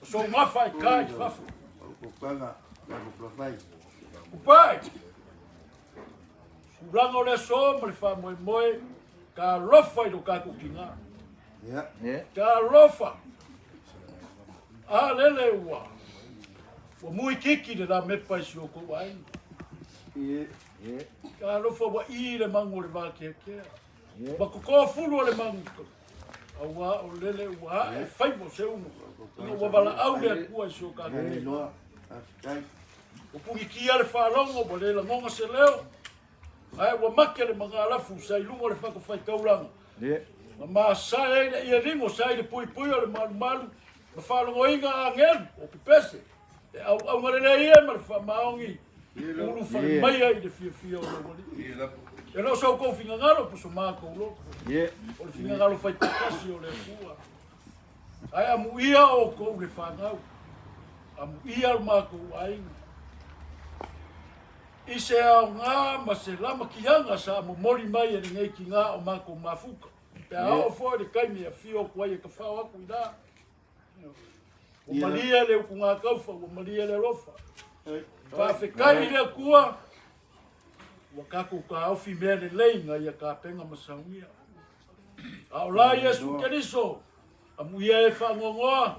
O sou gafa e ka i fafo. Kupai! Tulaga o le aso ma le faamoemoe, talofa i lo tatou tiga. Talofa! A lele ua ua muikiki le lamepa i si outou aiga. Talofa ua i le magu o le vakeakea. Ua totofulu o le magu auā o lele ua ae faiva o se ugo ina ua valaau le Atua i si o tatou tiga. Ua pugitia le faalogo ua le lagona se leo, ae ua make le magalafu sa i luga o le fatafaitaulaga. Na masae ai le ieligo sa i le puipui o le malumalu ma faalogoina agelu o pepese e auauga lelei ai ma le faamaoni ulufale maia i le fiafia o lou Alii. E le o so outou finagalo po o so matou loto, o le finagalo faitoatasi o le Atua. Ae amuia outou le fanau, amuia lo matou aiga. I se aoga ma se lamakiaga sa momoli mai e lenei tiga o matou mafuta, pe a oo foi le taimi e afio atu ai e tafao atu i la. Ua malie le utugataufa, ua malie le alofa. Faafetai i le Atua, ua tatou taofi mea lelei na ia tapena ma saunia. A o la Iesu Keriso, amuia e faanoanoa,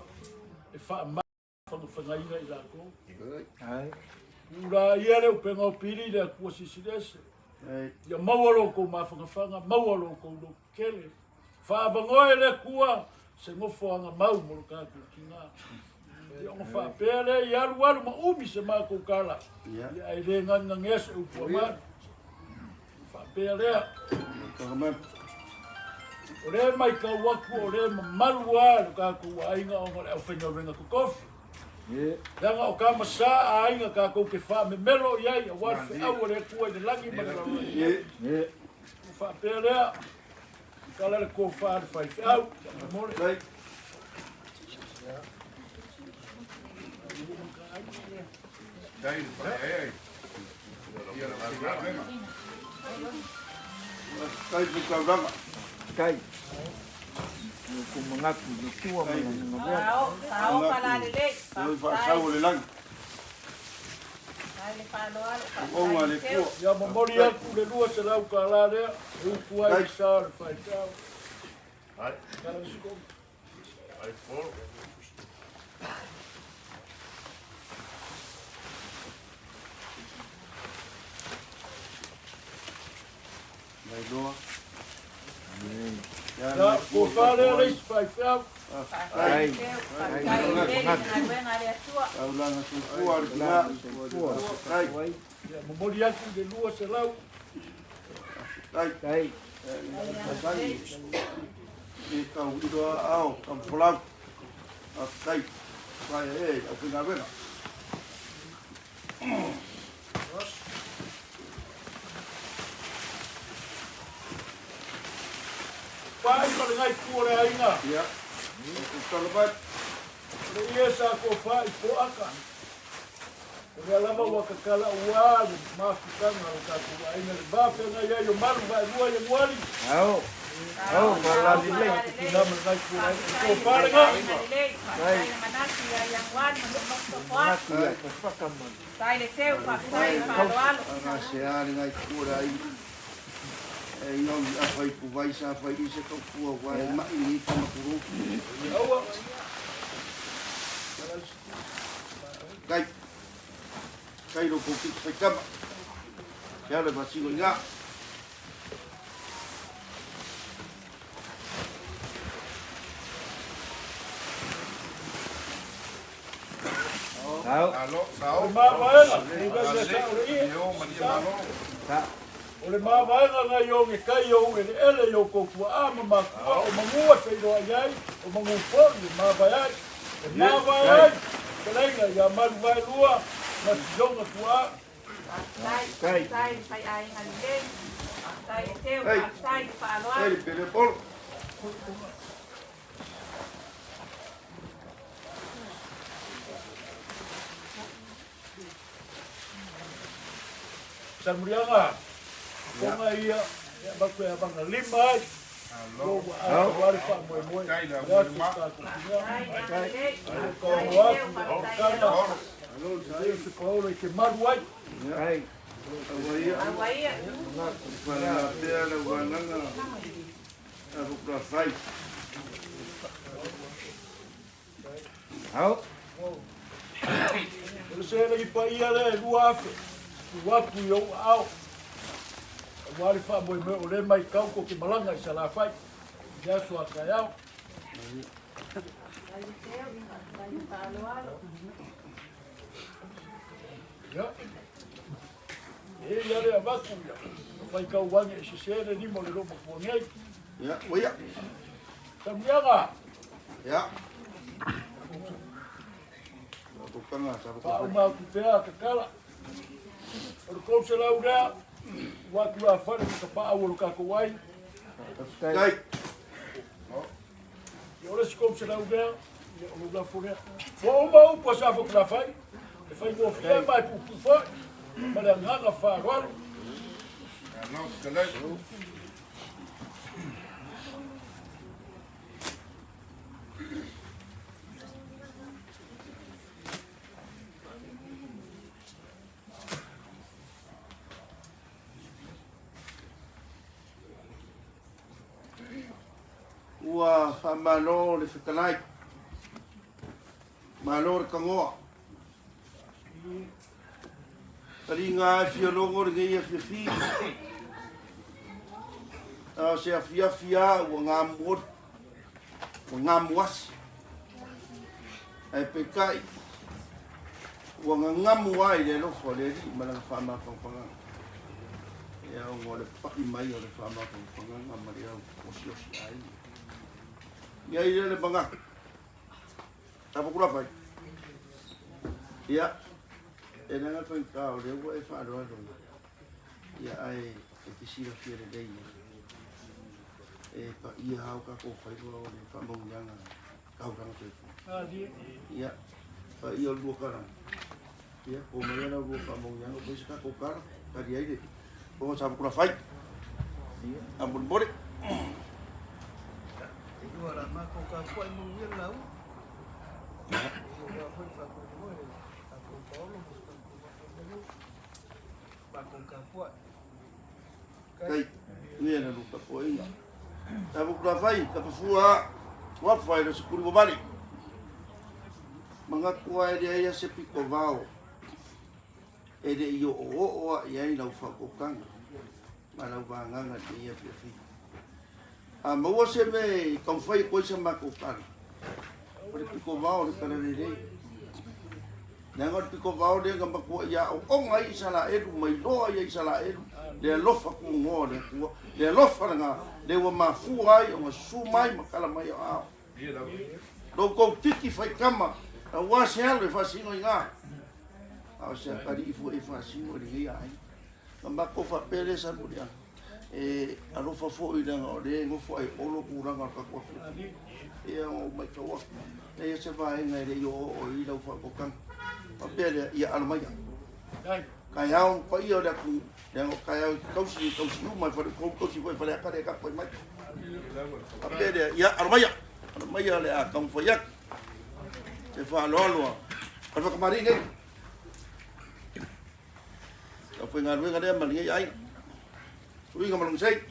e faamafagaina i latou. Tuu la ia le upega o pili i le Atua Silisili Ese. Ia maua lo outou mafanafana, maua lo outou lototele. Faavanoa e le Atua se nofoaga mau mo lo tatou tina. Ia ona faapea lea i alu alu ma umi se matou tala, ia ae le ganeganea se upu a malu. Faapea lea. O lea e matau atu o lea e mamalu lava lo tatou aiga ona o le aufaigaluega totofi. Leaga o tama sa a aiga tatou te faamemelo i ai aua le feau a le Atua i le lagi ma le lalolagi. Ona faapea lea, tala le tofa a le faifeau, faamolemole. Kai. Ko manatu le tua ma lana galuega. Ia momoli atu le $200 lea e utu ai le sa o le faifeau. Tala le sukuma. Ia, tofa lea le isi faifeau. Ia, momoli atu le 200. E tau ilo a ao, tau folau. Faafetai. Whaia e, au whaingaluega. Pai ma le ngai tu o le aiga. Ia. O ku tala mai. O le ie sa ko wha i poaka. O lea lava ua kakala ua le mafutanga o tatou aiga le va feagai ai o malu vaelua Ianuari. Ao. Ao, malali lei. Tina ma le ngai tu o le aiga. Ko wha le ngai. Kai. Manatu ia pasipaka ma. Aga se a le ngai tu o le aiga. E i au i afa i puvai sa fai i se tau pua wa e mai ni tama kuru. Aua. Kai. Kai lo kou kiki whaitama. Ke ala whasingo i ngā. O le mavaega, o le mavaega nai o ge kai o ueleele i outou tuaa ma makua o manu e feiloai ai, o manu foi e mavae ai. E mavae ai fetalaiga ia Maluvaelua ma Sioga tuaa. Hei, hei, pele polo. Samuliaga, konga ia, e avatu e avanga lima ai. Lo ua atoa le faamoemoe o le aso o tatou tinea. O le kaogo atu i le amataga, e le o se paolo e te malu ai. Aua ia. Faalelapea lau vagaga Tafukulafai. O le seleni paia lea e 2000 tuu atu i ou aao aua le faamoemoe o lea matau tou te malaga i Salafai i le aso a taeao. Ia, e ia le avatu ia faitau ane e sese le lima o le loomatua nei. Ia, ua ia. Tamuiaga. Ia. Tokanga sa Faauma atu pea tatala. O le 300 lea, ua atu la fale i tapaau o lo tatou ai. Kai. Ia o le isi 300 lea, ia o lou lafo lea. Ua uma upu a Safotulafai, e faigofie ma e puupuu foi, ma le agaga faaaloalo. Ua faamalo le fetalai, malo le tagoa. Taliga e fia logo lenei afiafi. A o se afiafi a ua gamuoli, ua gamuasi. Ae peitai, ua gagamu ai le alofa o le Alii ma lana faamafaufagaga. Ia ona o le pa'i mai o le faamafaufagaga ma le au osiosi aiga. Ia i lea le manatu. Tapukula fai. Ia, e leaga faigata o lea ua e faaaloalo ia ae e te silafia lelei e paia lava o tatou faiva o le faamanuiaga taulaga soifua. Ia, paia o le lua tala. Ia, po mai la lua faamanuiaga ua se tatou tala, tali ai le o Tapukula fai. A molemole. E lua la matou tapuai manuia le lauga. E lua foi faamoemoe le tatou paolo ma se tatou matou matou tapuai. Kai, ia na lua tapuaiga. Tapukula fai, tapafua, wafa i le sikuli wavali. Manatu ai le ai se pito vao. E le i o'oo'o a i ai lau faaopopotaga ma lau vagaga i lenei afiafi. A maua se mea e taumafai atu ai sa matou tala, o le pitovao o le tala lelei. Leaga o le pitovao lea na matuai aooga ai Isaraelu ma iloa ai e Isaraelu le alofa tunoa o le Atua, le alofa lena lea ua mafua ai ona susu mai ma tala mai o aao. Lo outou titi faitama, aua se alo e faasino i ina. A o se atalii foi e faasino i lenei aiga. Na matou faapea lea Salemuliaga, e alofa foi leaga o lea e nofo ai Olo tulaga o le tatou afiafi. Ia ona ou matau atu, leai se vaega e le i oooo i lau faaopopotaga. Faapea lea, ia alo maia. Taeao paia o le atunuu, leaga o taeao e tausi, e tausi uma e Faleupolu, tausi foi e Faleata lea e tapuai mai. Faapea lea, ia alo maia, alo maia o le a taumafai atu. Se faaaloalo a o le whakamalii nei. Lau faigaluega lea ma lenei aiga. Suiga ma lona sei.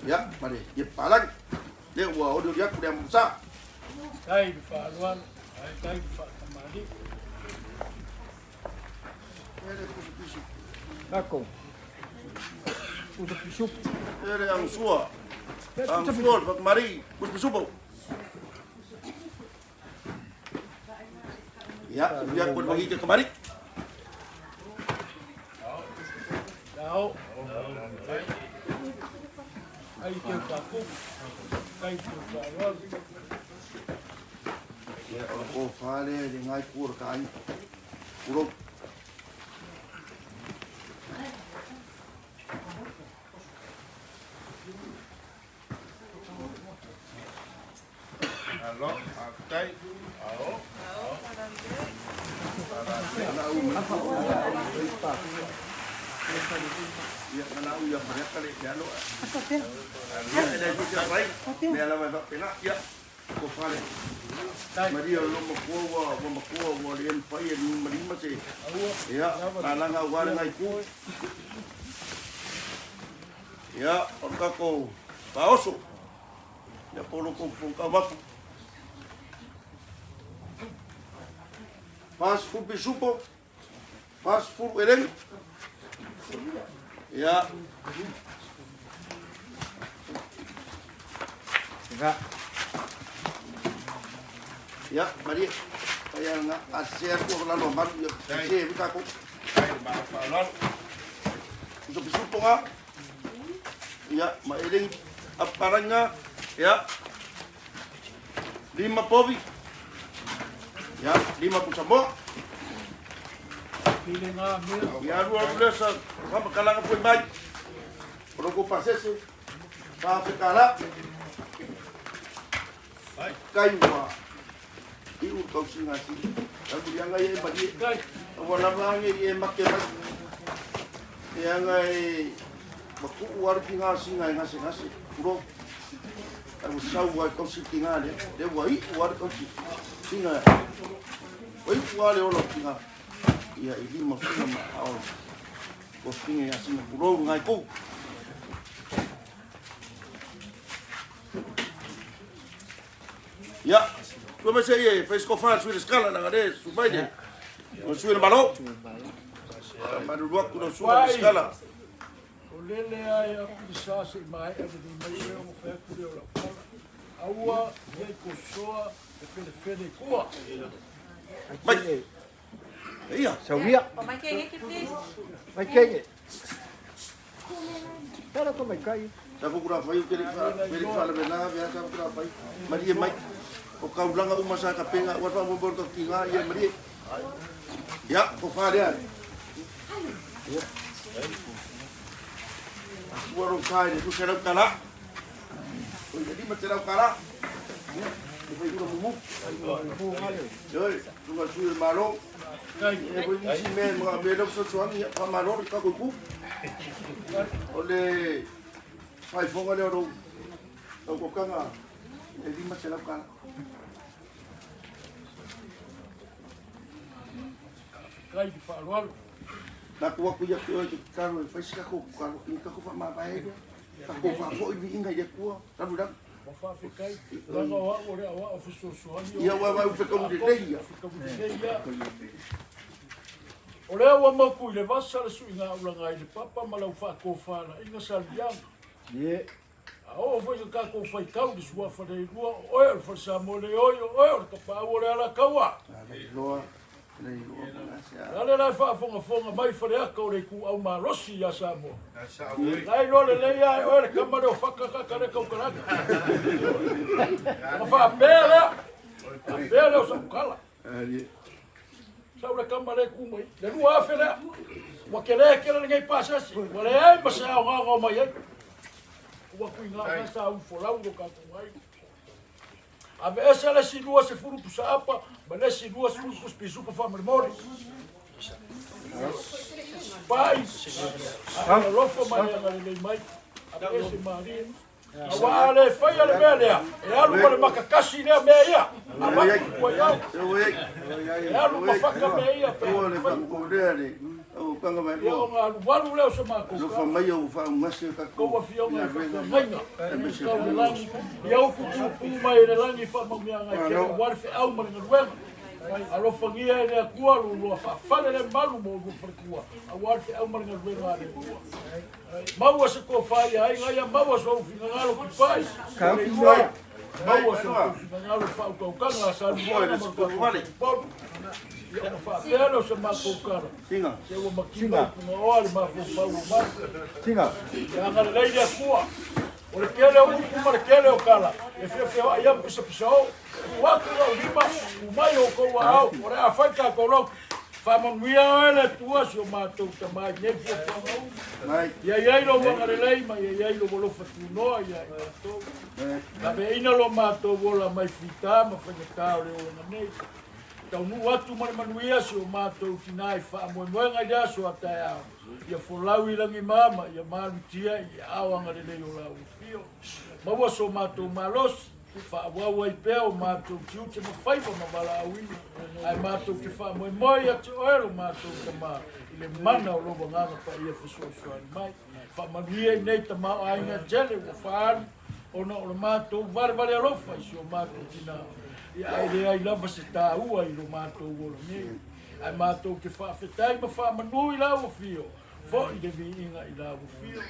Ia, ma le ia papalagi. Lea ua olioli atu le amusa. Tai le faaaloalo, tai le faatamalii. Ele pusu pisu. Lako. Pusa pisupu. Ele angsua. Angsua le whakamalii. Pusu pisupo. Ia, ia koe mangi ke kamari. Ao. Ai te whakupu, tai te whaaloalo. Ia, o le kofa lea i le ngai kua o le ka aiga. Tulou. Alo, faafetai. Ia, na lau ia Faleata le te alo. Ia, e le fai fai. Mea lava e faapena. Ia, ko fale. Maria o lo makua ua ua makua ua le mafai e lima lima se. Ia, lalaga aua le ngai ku. Ia, o le tatou faaoso. Ia, po o lo tou fofoga taumafa. 40 pisupo, 40 eleni. Ia. Ia, Maria. Ia, nga, a se atu o lalo malu, ia, se e vita ko. Uso pisupo nga. Ia, ma eleni aparanga. Ia. 5 povi. Ia, 5 pusamoa. Ia, alu alu lea sa faamakalaga foi mai. O lo kou pasese, faafekala. Kai ua iu tausiga a sili. Tamuliaga ia e malie. Ua lava age i e make mai. E aga e matuu lava le tiga singa e gasegase. Tulou. Ai ua sau ai tausi tiga lea. Lea ua iu lava le tausi singa. Ua iu lava le ola o tiga. Ia i lima o singa ma ao. Ua finga ia singa. Tulou ngai kou. Ia, tua mai se ia e fai skofa sui le skala na ngare su mai le. O sui le malo. Maru aku na sui le skala. O lele ai a pisa se mai e ni mai e o fai ku le o la pala. Aua ia i kosoa e fele fele kua. Mai. Ia. Sauia. O mai kenge please. Mai kenge. Tara ko mai kai. Sa ko kura fai ke le fa le fa le la vea sa kura fai. Marie mai. O kaulanga uma sa ka penga wa fa mo borto ki nga ia Marie. Ia, ko fa le. Ia. Ua ro kai le tu se rau kala. O ia lima te rau kala. Ia, e fai kura mumu. Oi, tunga sui le malo. E foi nisi mea ma me lau sosoani ia fa malo le kako ku. O le faifoga lea o lou lau kokaga e 500 kala. Kai di faaaloalo. Na ku aku ia te oe ke tatalo e fai se takou kalo i takou faamavae lea. Takou faafoi viiga i le Atua talu lava. Ua faafetai, leaga o au o le aoao fesoasoani. Ia ua ua fekauli lelei ia. Fekauli lelei ia. O lea ua mauku i le vasa le suiga aulaga i le papa ma lau faatofalaiga Saliaga. Ie. A oo foi i le tatou faitau i le suafa le ilua, o oe o le Falesamoa le oi, o oe o le Tapaau o le Alataua. Leiloa, leiloa ma Le ale la e faafogafoga mai Faleata o le ituau malosi ia Samoa. La iloa lelei lava e oe le tama lea o Faka kaka lea tautalagi. Ona faapea lea, faapea lea o sau tala. Sau le tama lea e tu mai, le 2000 lea. Ua tele tele lenei pasese, ua leai ma se aoga o mai ai. Ua tuiga na sa ufolau lo tatou aiga. Aveese le isi 20 pusaapa ma le isi 20 pusi pisupo faamolemole. Pai, alofa mai agalelei mai, aveese malie. Aua a le faia le mea lea, e alu ma le makakasi lea mea ia. Avatu tua i au. E alu ma faka mea ia pe Ua le faamukoulea le auaukaga Ia vaeloa. ona alualu lea o se matou Alofa tala. mai au faaugase o tatou Kou afioga i galuega faafeagaiga, aemaise tau le foi o lagi, ia upu puupuu mai e le lagi faamanuiaga e tele aua le feau ma le galuega. Alofagia e le Atua lo lua faafale le malu mo lua faletua aua le feau ma le galuega a le Atua. Maua se tofa ia aiga ia, maua sou finagalo tupai, Ka fi maua sou finagalo faautautaga a Foi Saluana le ma le tatou sukuru Upolu. Ia ona faapea lea o se matou tala, Singa. se ua mativa i pugaoa le mafaufau o mai. Singa. Ia agalelei le Atua. O le tele o upu ma le tele o tala, e feofeoai ia ma pisapisao. Tuu atu lau lima, tuu mai outou aao, o le a fai tatou lotu. Faamanuia oe le Atua si o matou tama i nei fuafuaga uma. Mai. Ia i ai lou agalelei ma ia i ai lou alofa tunoa ia i matou. Taveaina lo matou ola mai fita ma faigata o le olaga nei. Taunuu atu ma le manuia si o matou tina i faamoemoega i le aso a taeao, ia folau i lagimama, ia malutia i aao agalelei o lau Afio. Maua so matou malosi, faaauau ai pea o matou tiute ma faiva ma valaauina, ae matou te faamoemoe ia te Oe lo matou Tama i le mana o Lou Agaga Paia fesoasoani mai. Faamanuia i nei tamaoaiga tele ua faaalu ona o le matou valevale alofa i si o matou tina, ia ae leai lava se taua i lo matou ola nei. Ae matou te faafetai ma faamanu i lau afio, foi le viiga i lau afio.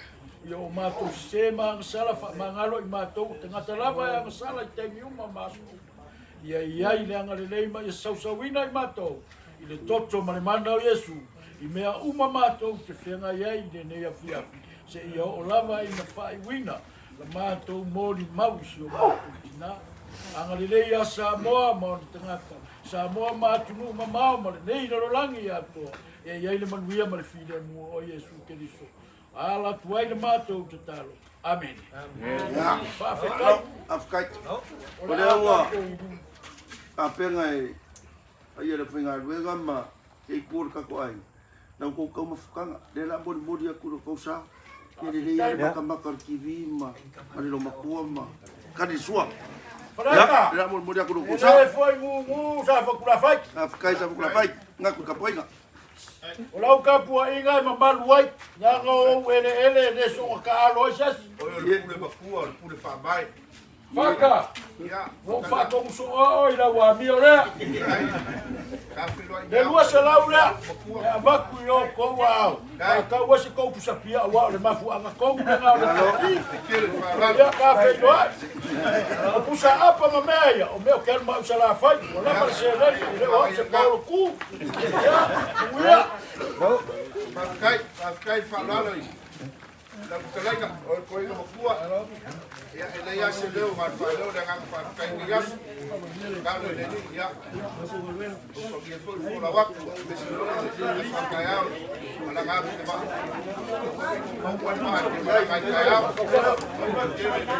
Ia o matou sese ma agasala faamagalo i matou o tagata lava e agasala i taimi uma ma aso uma. Ia i ai le agalelei ma ia sausauina i matou i le toto ma le mana o Iesu i mea uma matou te feagai ai i lenei afiafi seia oo lava ina faaiuina la matou molimau i si o matou tina. Agalelei ia Samoa ma ona tagata, Samoa ma atunuu mamao ma lenei lalolagi atoa, ia i ai le manuia ma le filemu o Iesu Keriso. Ala atu ai le matou tatalo. Amene. Faafetai. Faafetai. O lea ua tapena e paia le faigaluega ma te itu o le tatou aiga, la outou taumafataga, lea la molimoli atu lo tou sa, ke lelei le matamata o le TV ma ma le lomatua ma kali sua. Ia, lea la molimoli atu lo tou sa. E foi gugu sa fakulafai. Faafetai sa fakulafai, ngatu tapuaiga. O lau tapuaiga e mamalu ai, leaga o ou eleele e le soona taalo ai se asi. Oe o le pule makua, o le pule faavae. Faka, ua ou faatonu sooa oe i lau amio lea. Le 200 lea e avatu i outou aao, faatau ai se tou pusapia aua o le mafuaaga tonu lena o le tausi. Ia, ta feiloai. O pusa apa ma mea ia, o mea ou te alu ma au i Salafai, ua lava le seleni, e le o au se paolo ku. Ia, manuia. Faafetai, faafetai faaaloalo i lau fetalaiga o le toeaina matua. Ia, e leai lava se leo ma le faaleo le agaga faafetai i lenei aso. Tatalo i le Alii, ia, alofagia foi le folau atu, aemaise foi le faataeao, malaga atu le vaa. Maua le vaa e te malaga ai taeao. Tele le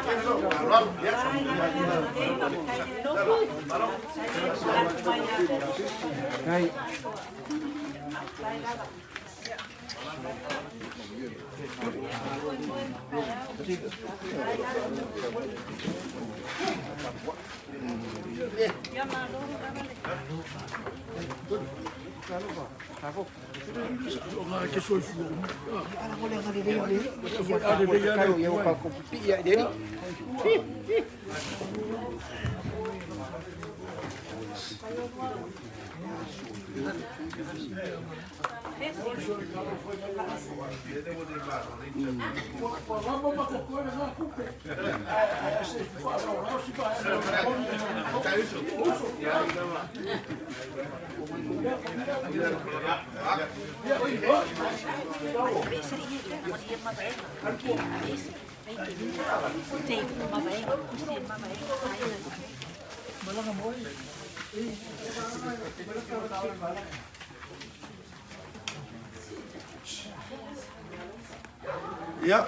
faaaloalo. Ia,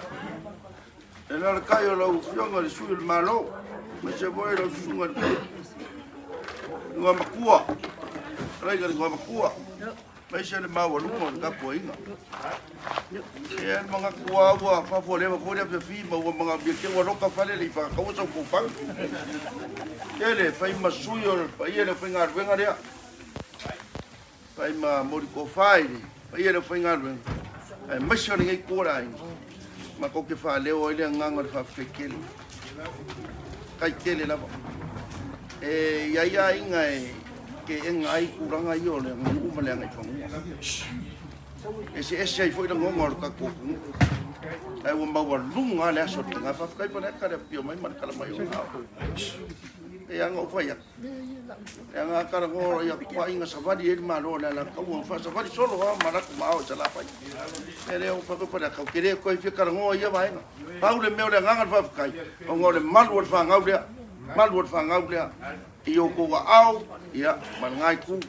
e alalatai o lau Afioga i le Sui o le Malo, aemaise foi lau Susuga i le Igoamatua, fetalaiga i le Igoamatua, aemaise le maualuga o le tapuaiga. Ia, e manatu lava ua faafualeva foi le afiafi ma ua manaomia te ua loka fale le i faataua sau tofaga. Tele, fai ma sui o le paia le aufaigaluega lea. Fai ma moli tofa i le paia o le aufaigaluega, aemaise o lenei itu o le aiga, matou te faaleo ai le agaga o le faafetai tele, faafetai tele lava. E i ai aiga e teena ai tulaga ia o le aganuu ma le agaifanua. E eseese ai foi lagona o le tatou atunuu. Ae ua maualuga lava le aso o le tina. Faafetai Faleata le afifio mai ma le tala mai o le ao. E pei lava ona ou fai atu, Leaga a talanoa ia tuuaiga savali ai le Malo o le Alataua, faasavali solo lava ma latou maao i Salafai. E le o faapea Faleata, ou te le toe fia talanoa i ia vaega. Pau le mea o le agaga o le faafetai, ona o le malu o le fanau lea, malu o le fanau lea i outou aao, ia, ma lena itu.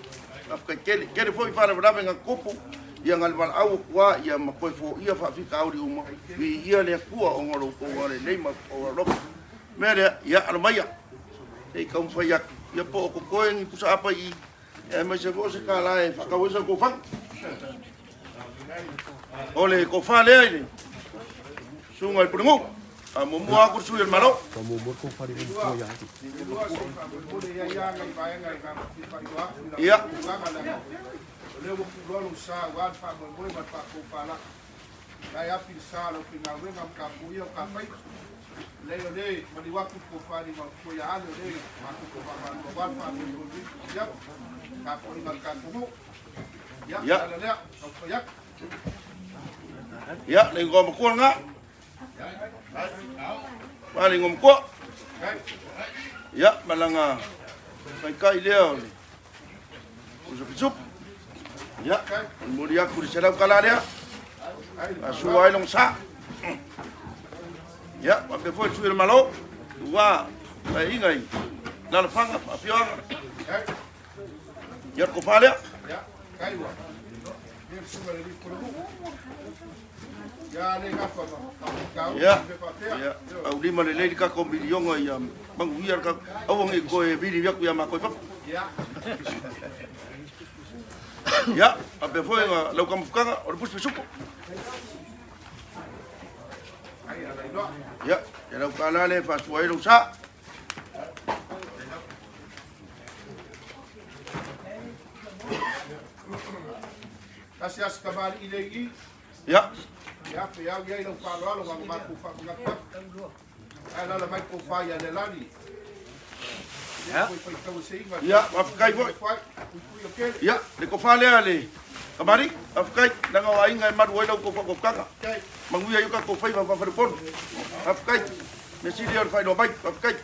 Faafetai tele. Tele foi faalavelave na tutupu, ia na le valaau atu lava, ia ma toe foia faafitauli uma, viia le Atua ona o lo outou agalelei ma outou alofa. O le mea lea, ia alo maia, se i taumafai atu, ia po o totoe ni pusa apa i i, Aemaise foi o se tala e faatau ai sa outou faga. O le tofa lea i le susuga i le Pulenuu. Faamuamua atu le sui o le Malo. Ia. Ia. Ia, le igoa matua lena. Ma le igoa matua. Ia, ma lana taitai lea o le uso pisupu. Ia, momoli atu le $100 lea. Faasua ai lona sa. Ia, faapea foi le sui o le Malo, ua paeaiga i lalafaga ma afioaga. Ia, le tofa lea. Ia, ia, aulima lelei le tatou miliona ia manuia le tatou, aua ne i toe vili atu ia matou i fafo. Ia, faapea foi na lau tamafutaga o le pusi pisupo. Ia, e lau tala le faasua ai lou sa. Tasi aso kamali'i lea i i. Ia. Ia, pe au i ai lau faaaloalo ma matou faamanatu atu. Ae alaala mai tofa ia Lealani. Ia. Ia, faafetai foi. Ia, le tofa lea le kamali'i, faafetai, leaga o aiga e malu ai la outou faautautaga. Manuia ai o tatou faiva faafalepolu. Faafetai. Mea sili o le faailoa mai. Faafetai.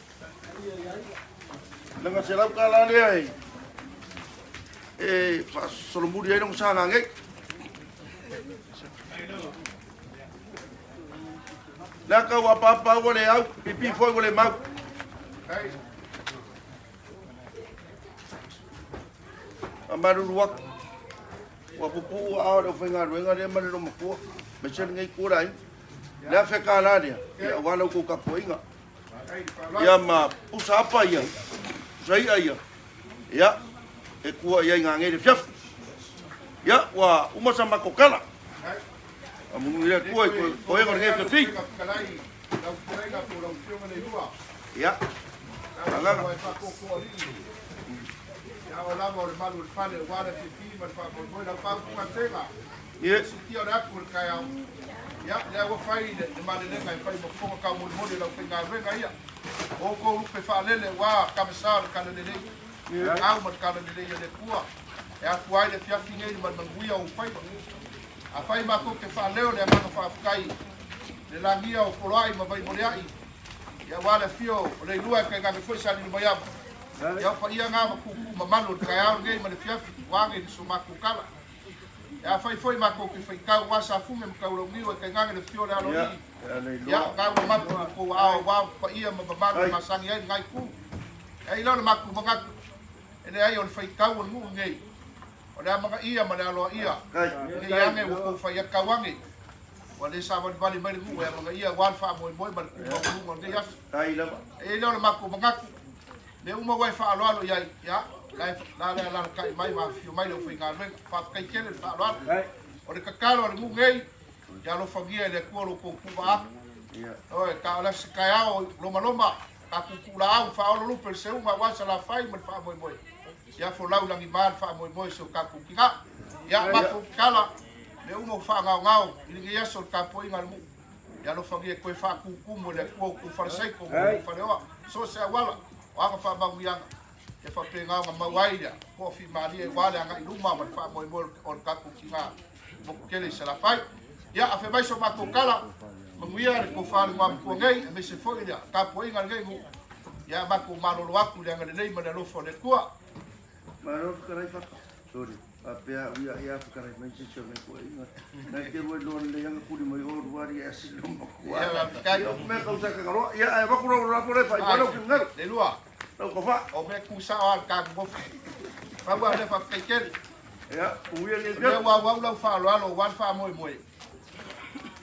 Leaga $100 lea e e faasolomuli ai lona sa gagei. Lea kau apaapa ua le au, pipi foi ua le mau. Faamalulu atu, ua pupuu aao o le aufaigaluega lea ma le loomatua, aemaise lenei itu o le aiga. Le $1,000 lea, ia aua la outou tapuaiga. Ia ma pusa apa ia, pusa i'a ia, ia, e tua i ai gagei le afiafi. Ia, ua uma sa matou tala. Faamanuia le Atua i toega o lenei afiafi. Ia, agaga. Ia. Sitia o le atu o le taeao. Ia, lea ua fai le malelega e fai ma fofoga taumolimoli o le aufaigaluega ia. O outou lupe faalele aua tavesa o le talalelei, le au ma le talalelei a le Atua, e afua ai le afiafi nei ma le manuia o ou faiva. Afai matou te faaleo le agaga faafetai i le lagia o Poloai ma Vaimoleai, ia aua le afio o Leilua e tainane foi Salilumaiava, ia o paia na ma tuutuu mamalu o le taeao lenei ma le afiafi, ua age i le so matou tala. E afai foi matou te faitau aua Safune ma Taulauniu e tainane le afio o le Aloalii, ia, na ua mapu i outou aao aua paia ma mamalu e masani ai lena itu. E ai lea o le matou manatu, e leai o le faitau o le nuu lenei, o le amanaia ma le aloaia, nei ane ua tou fai atu tau ane, ua le savalivali mai le nuu e amanaia aua le faamoemoe ma le tu maualuga o lenei aso. E i ai lea o le matou manatu, Mea uma ua e faaaloalo i ai, ia, la e, la le alalatai mai ma afifio mai le aufaigaluega. Faafetai tele le faaaloalo. O le tatalo a le nuu nei, ia alofagia e le Atua lo outou tuuvaa atu. Ioe, ta o le aso se taeao lomaloma, ta tuutuu laau, faaolo lupe le seuga aua Salafai ma le faamoemoe. Ia folau i lagima le faamoemoe o si o tatou tina. Ia, matou tatala, mea uma ua faagaogao i lenei aso o le tapuaiga a le nuu. Ia alofagia e toe faatutumu e le Atua outou falesaiko ma outou faleoa, so o se auala o aga faamanuiaga, ia faapena ona maua ai le toafimalie aua le agai i luma ma le faamoemoe o le tatou tina motu tele i Salafai. Ia, afe mai so matou tala, manuia le tofa i le Igoamatua nei, aemaise foi le tapuaiga a lenei nuu. Ia matou malolo atu i le agalelei ma le alofa o le Atua. Malo fetalai Fata. Sorry. Faapea au ia ia fetalai mai se isi o nai toeaiga. Nai te rua iloa lelei anga tuli mai o rua ali e asi lo makua. Ia, faafetai. Ia, o mea kau sa kangaloa. Ia, ae avatu lau lafo lea faailoa lau finagalo. Le lua. Lau tofa. O mea tu sao lava le tatou gofa. Pau lava lea faafetai tele. Ia, uia ni O lea ua auau lau faaaloalo aua le faamoemoe.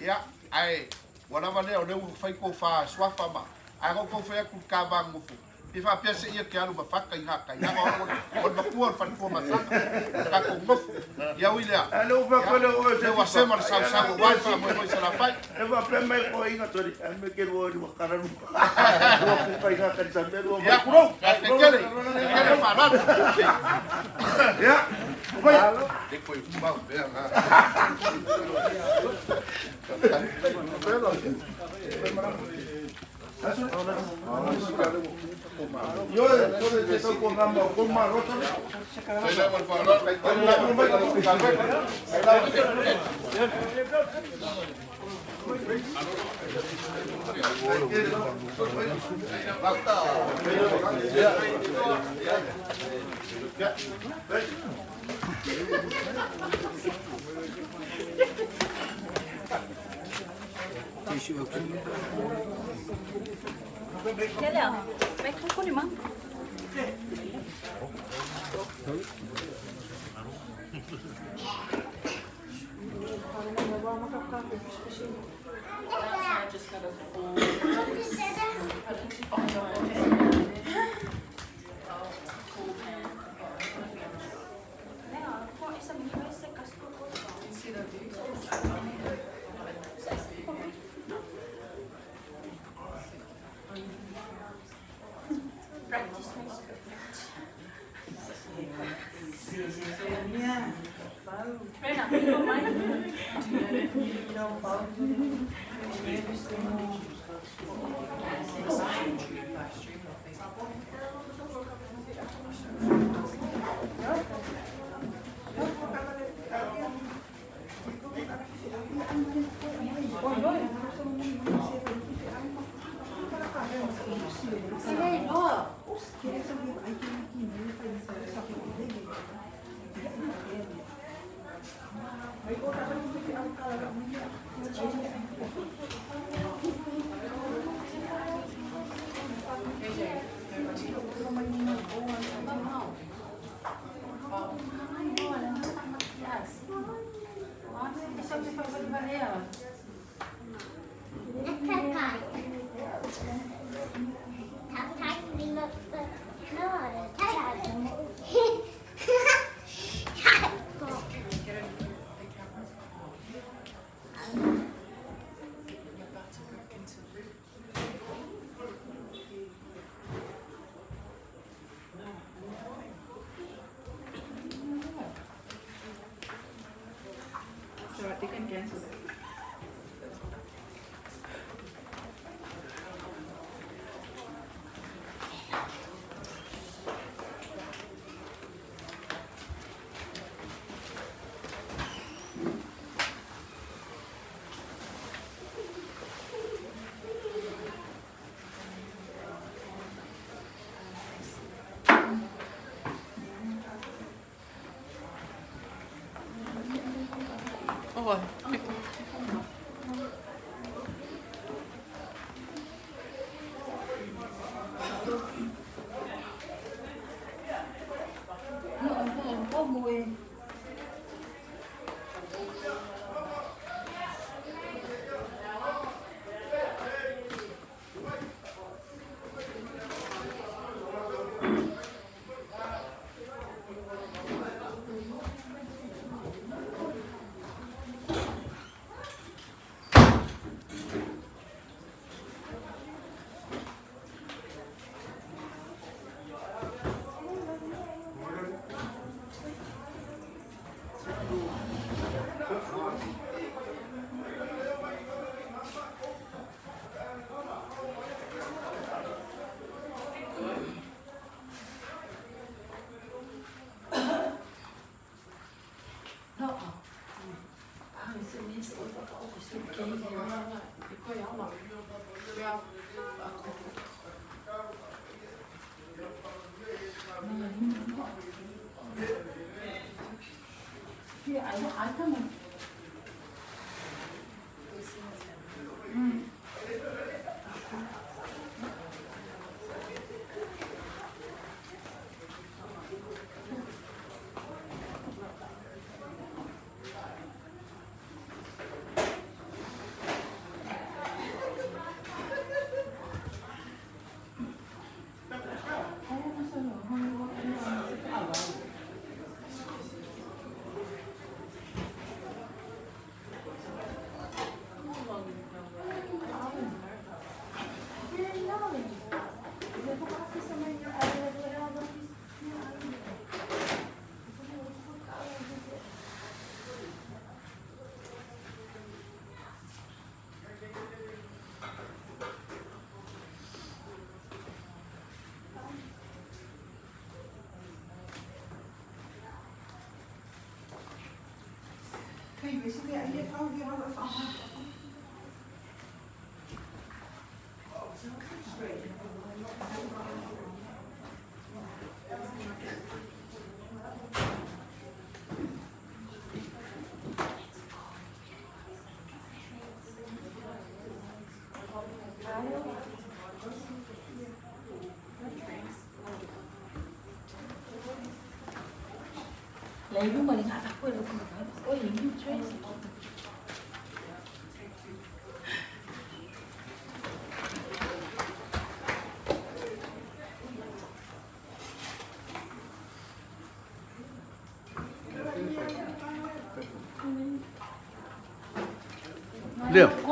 Ia, ae ua lava lea o lea ua fai tofa suafa ma, ae na ou tau fai atu i le ta va nonofo. Pe faapea seia e te alu ma fata i gatai, leaga o le matua o le faletua masaga, le tatou nofo. Ia ui lea, ia, ua sema le sausau aua le faamoemoe i Salafai. E faapea mai ko inga tori, e me ke lua lua kala lua. Lua kuka i ngā kanisa me lua mai kurou. Ia, tetele, tetele faalalo. Ia, mai. Le koe umau mea ngā. Lea.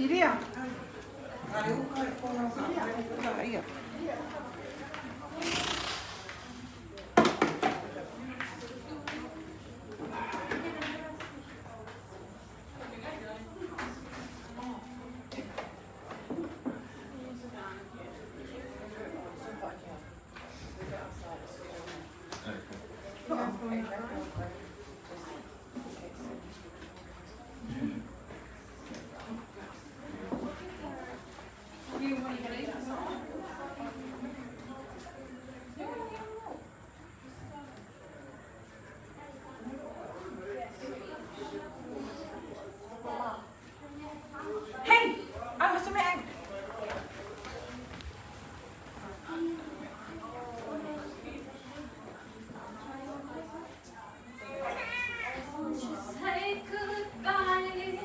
Silia. Silia. Hey, I'm Mr. Man. Just say goodbye.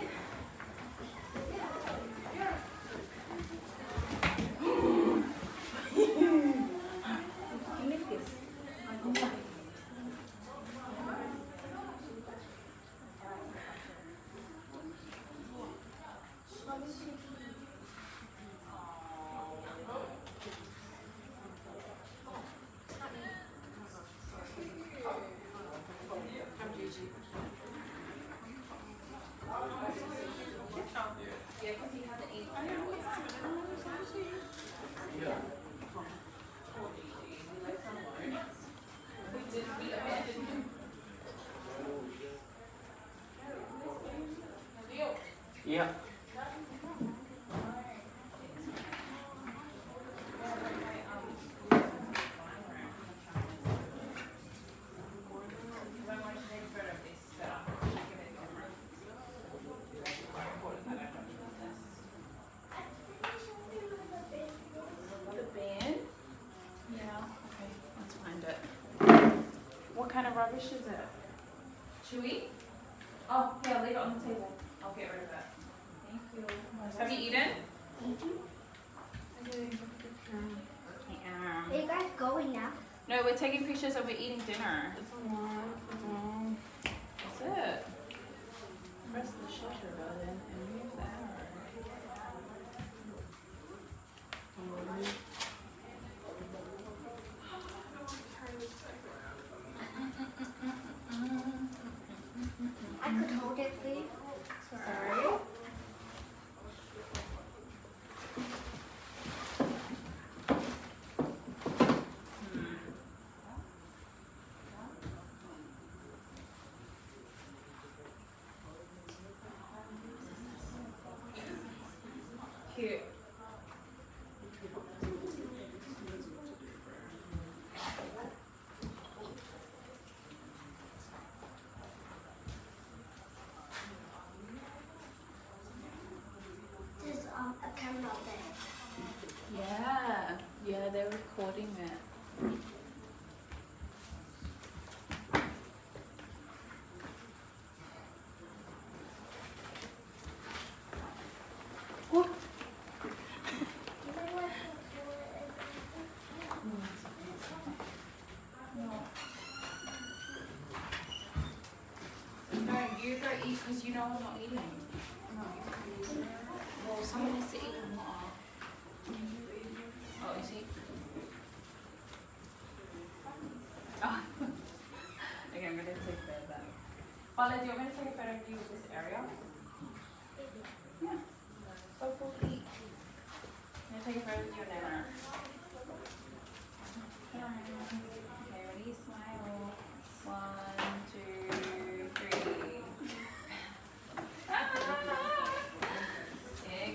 Yeah, because he hasn't eaten. Yeah. The bin? Yeah, okay, let's find it. What kind of rubbish is it? Chewy? Oh, yeah, leave it on the table. I'll get rid of it. Thank you. Have you eaten? Yeah. Are you guys going now? No, we're taking pictures and we're eating dinner. That's it. Press the shutter button and move the arrow. I could hold it for you. Sorry. Cute. There's a camera there. Yeah, yeah, they're recording it. Do you know what the toilet is? No, you go eat because you know I'm not eating. Well, someone has to eat with water. Oh, is he? Oh. Okay, I'm gonna take care of that. Paula, do you want me to take a photo of you with this area? Yeah. So cool to eat. I'm gonna take a photo with your nana. Okay, ready? Smile. 1, 2, 3. Egg.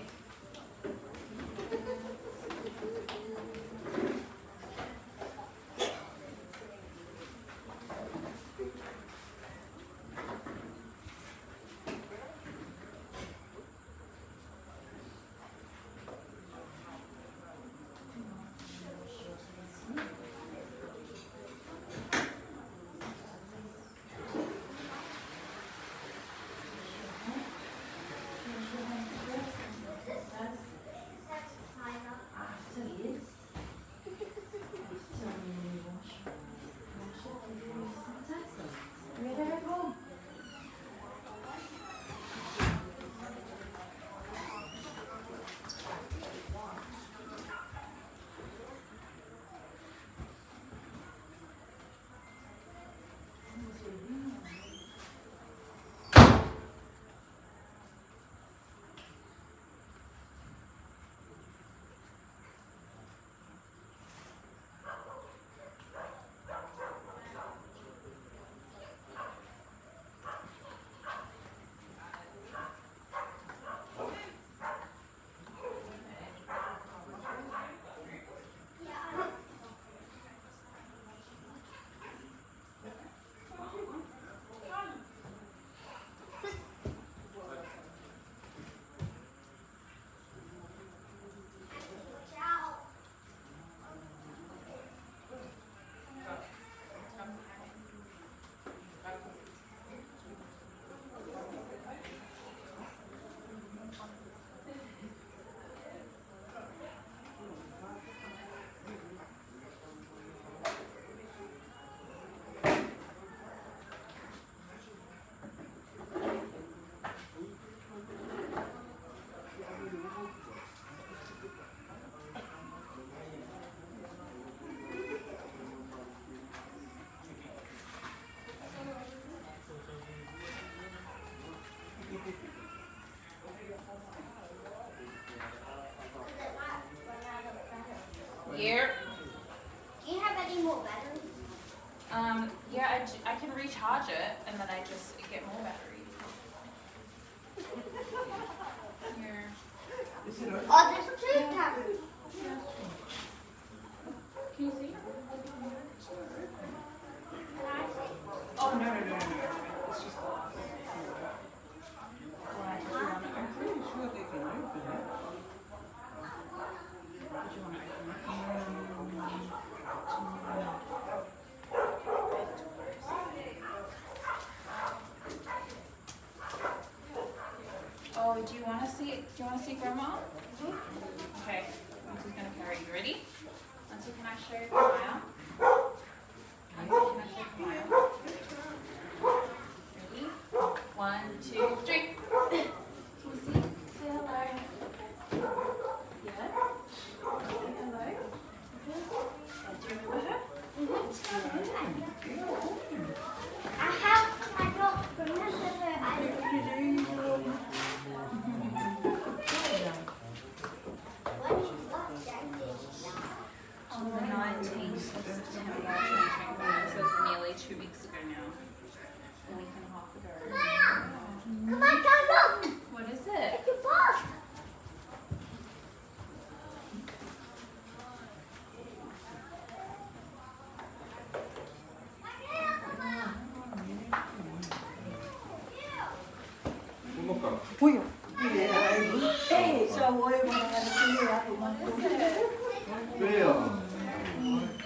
Oh, there's two cameras. Can you see? Oh, no, no, no, no, no. It's just glass. Why, did you want to open it? Sure they can open it. Did you want to open it? Oh, do you want to see? Do you want to see Grandma? Okay, Auntie's gonna carry you. Ready? Auntie, can I show you Kamaya? Auntie, can I show Kamaya? Ready? 1, 2, 3. Can you see? Say hello. Yeah? Say hello. Do you remember her? I have my dog remember her. When is that? On the 19th of September 2024, so it's nearly 2 weeks ago now. A week and a half ago. Come on, John, look. What is it? It's a bus.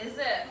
Is it?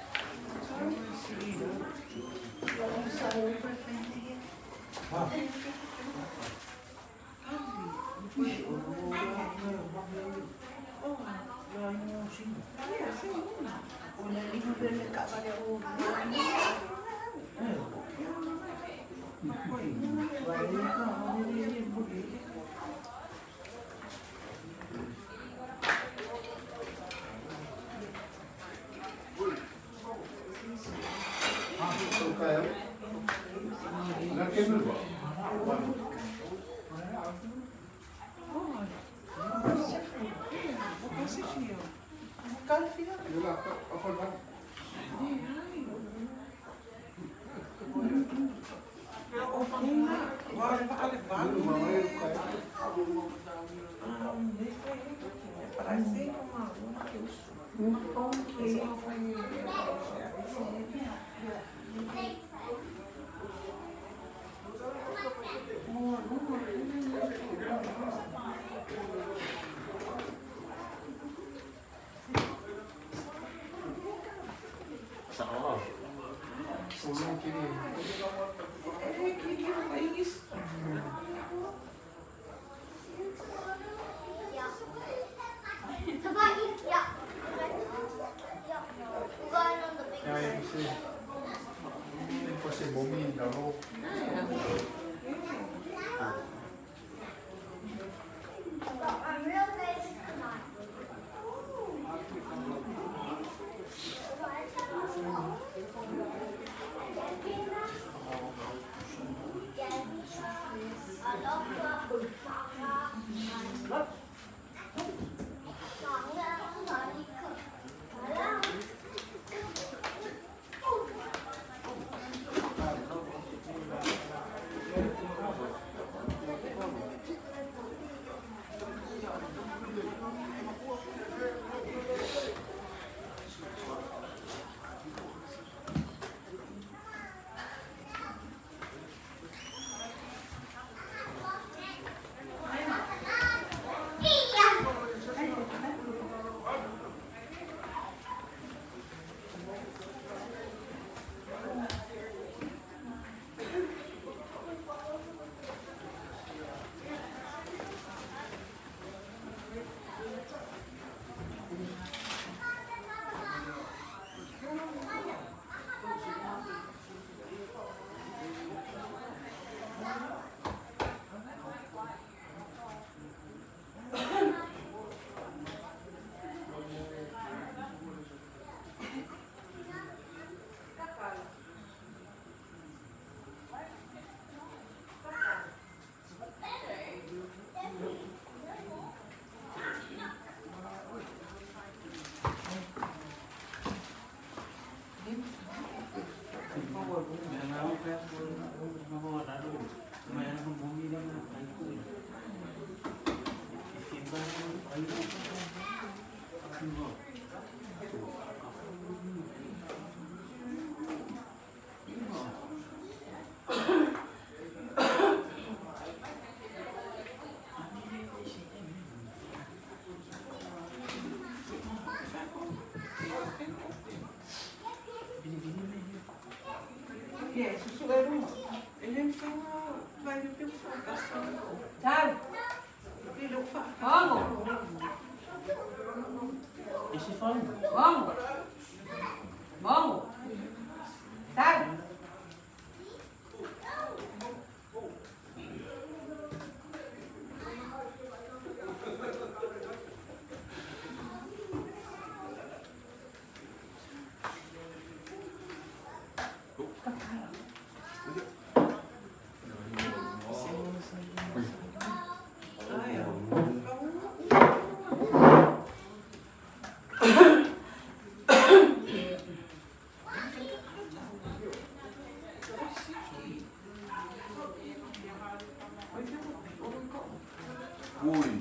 Ui.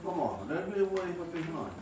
Come on, let me away from behind.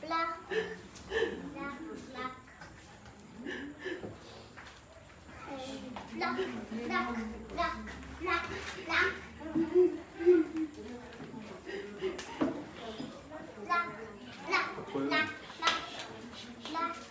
Black. Black, black. Black, black, black, black, black. Black, black, black, black, black.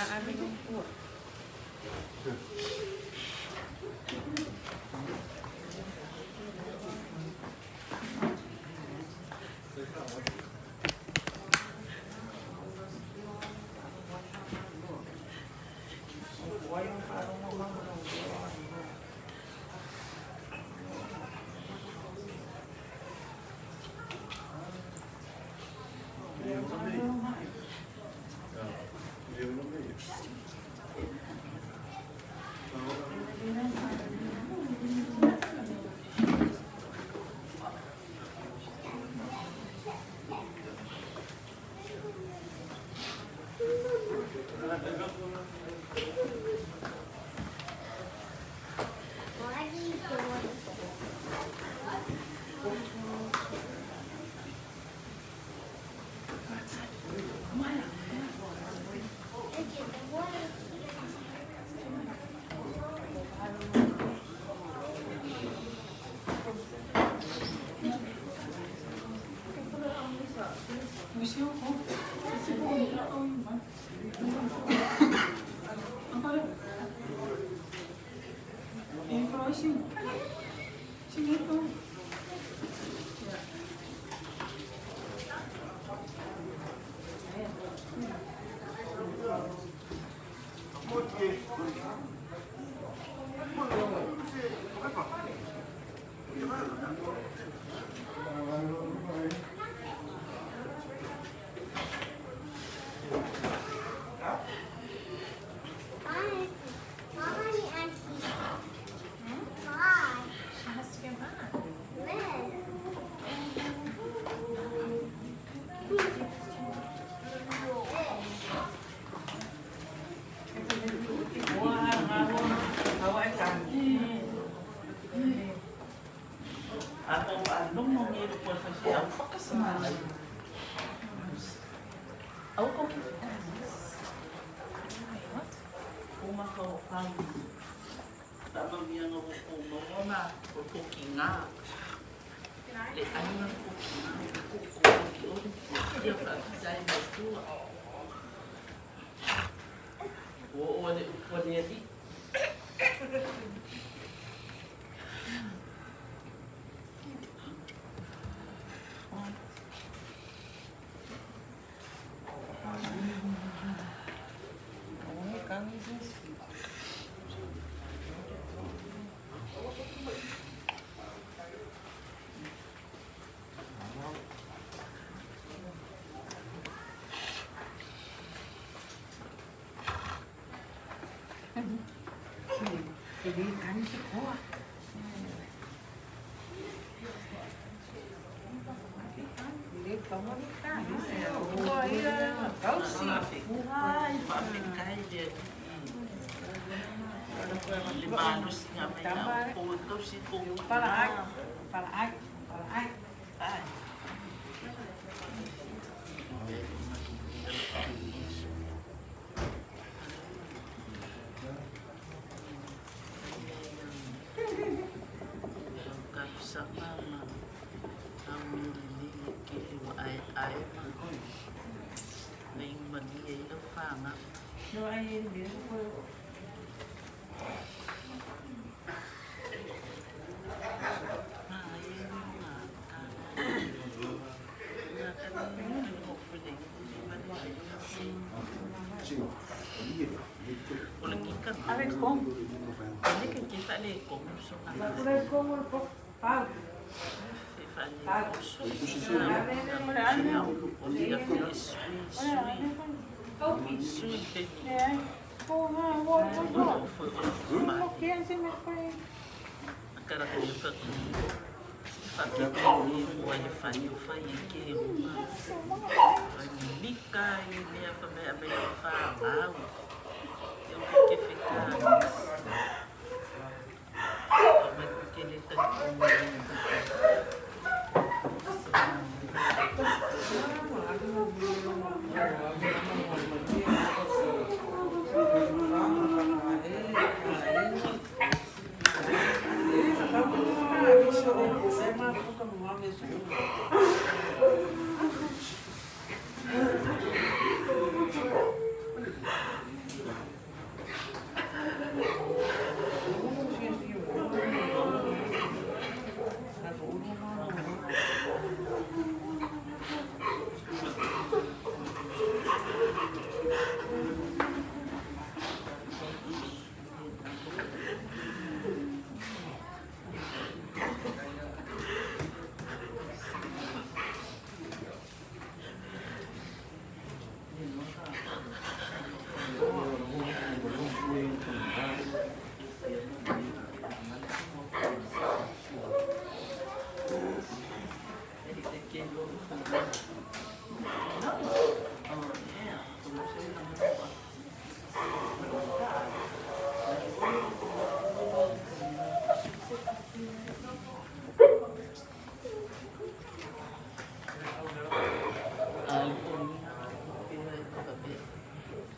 What are you doing? Bye. Mommy, auntie. Bye. She has to go back. When?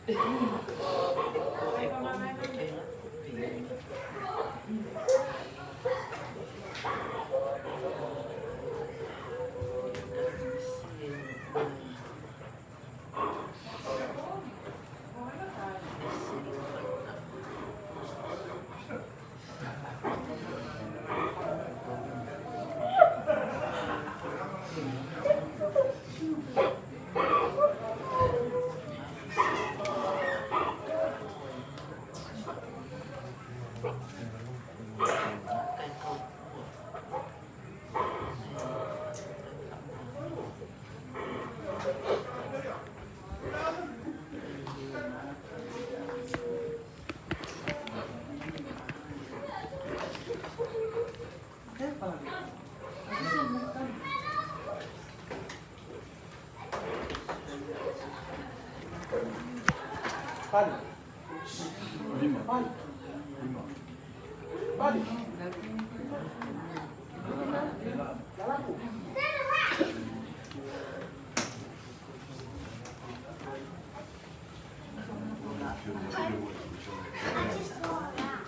I just saw that.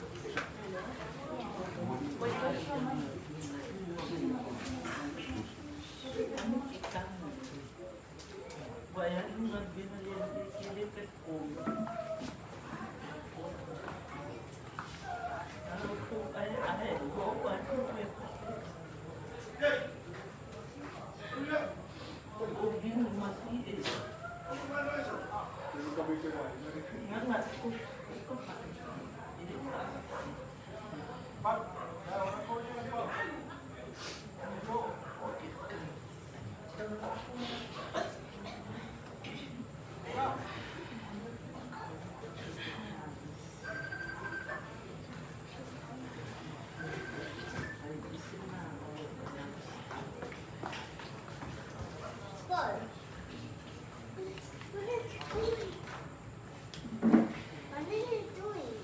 What is it doing? What is it doing?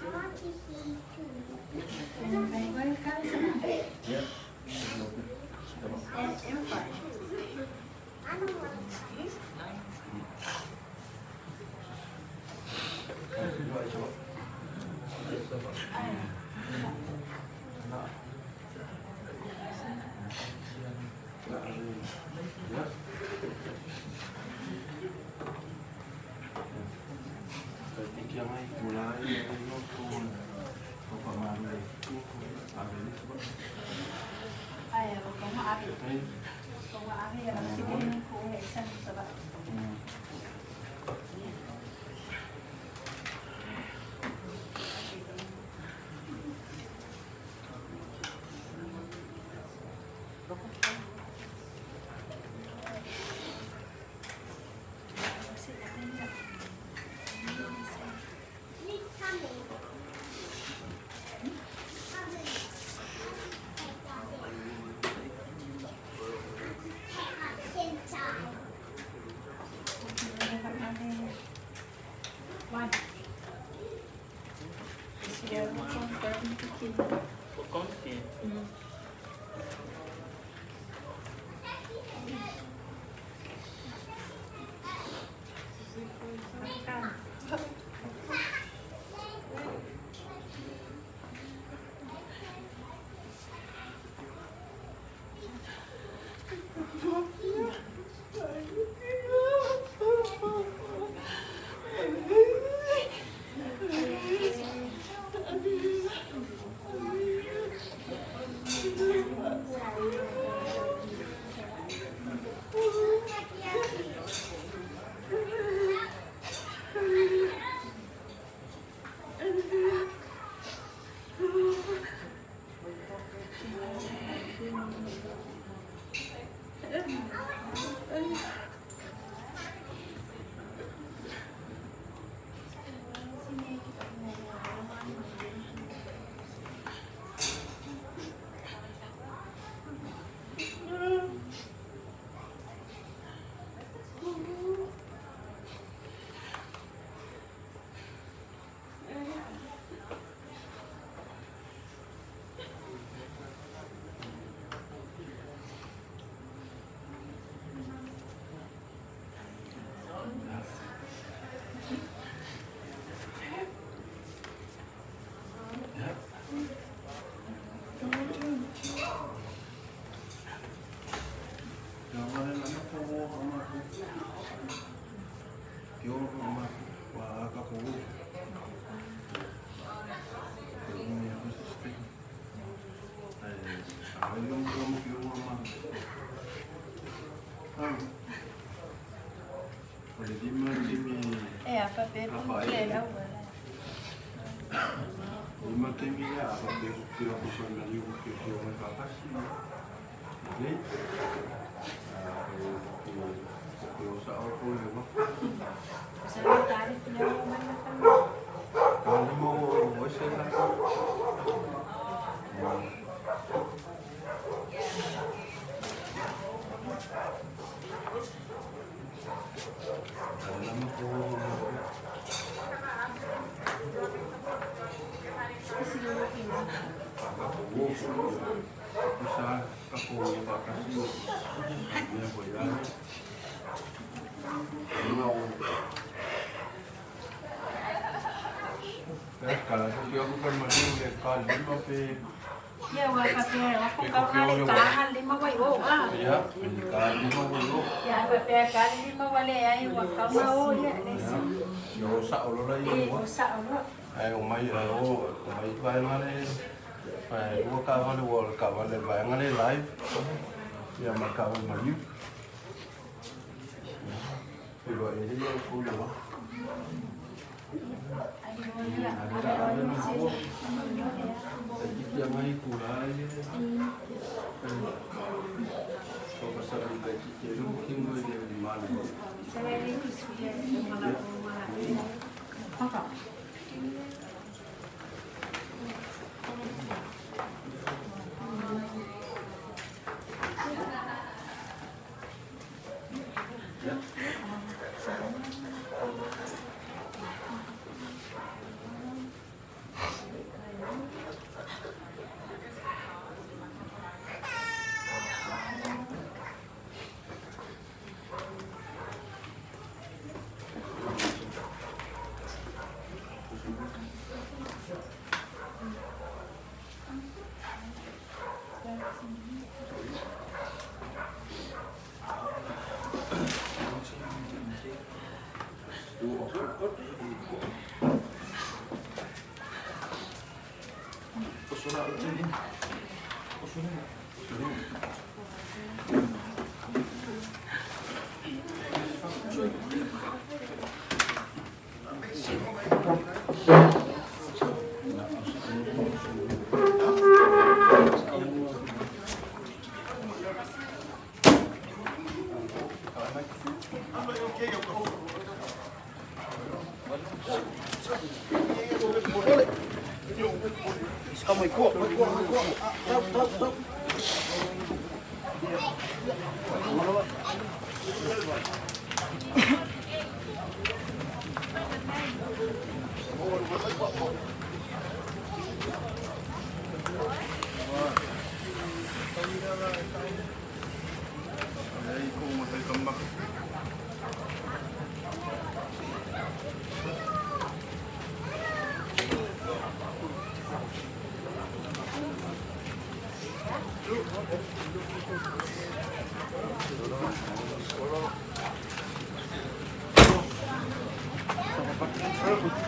I want to see too. I don't want to.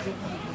Thank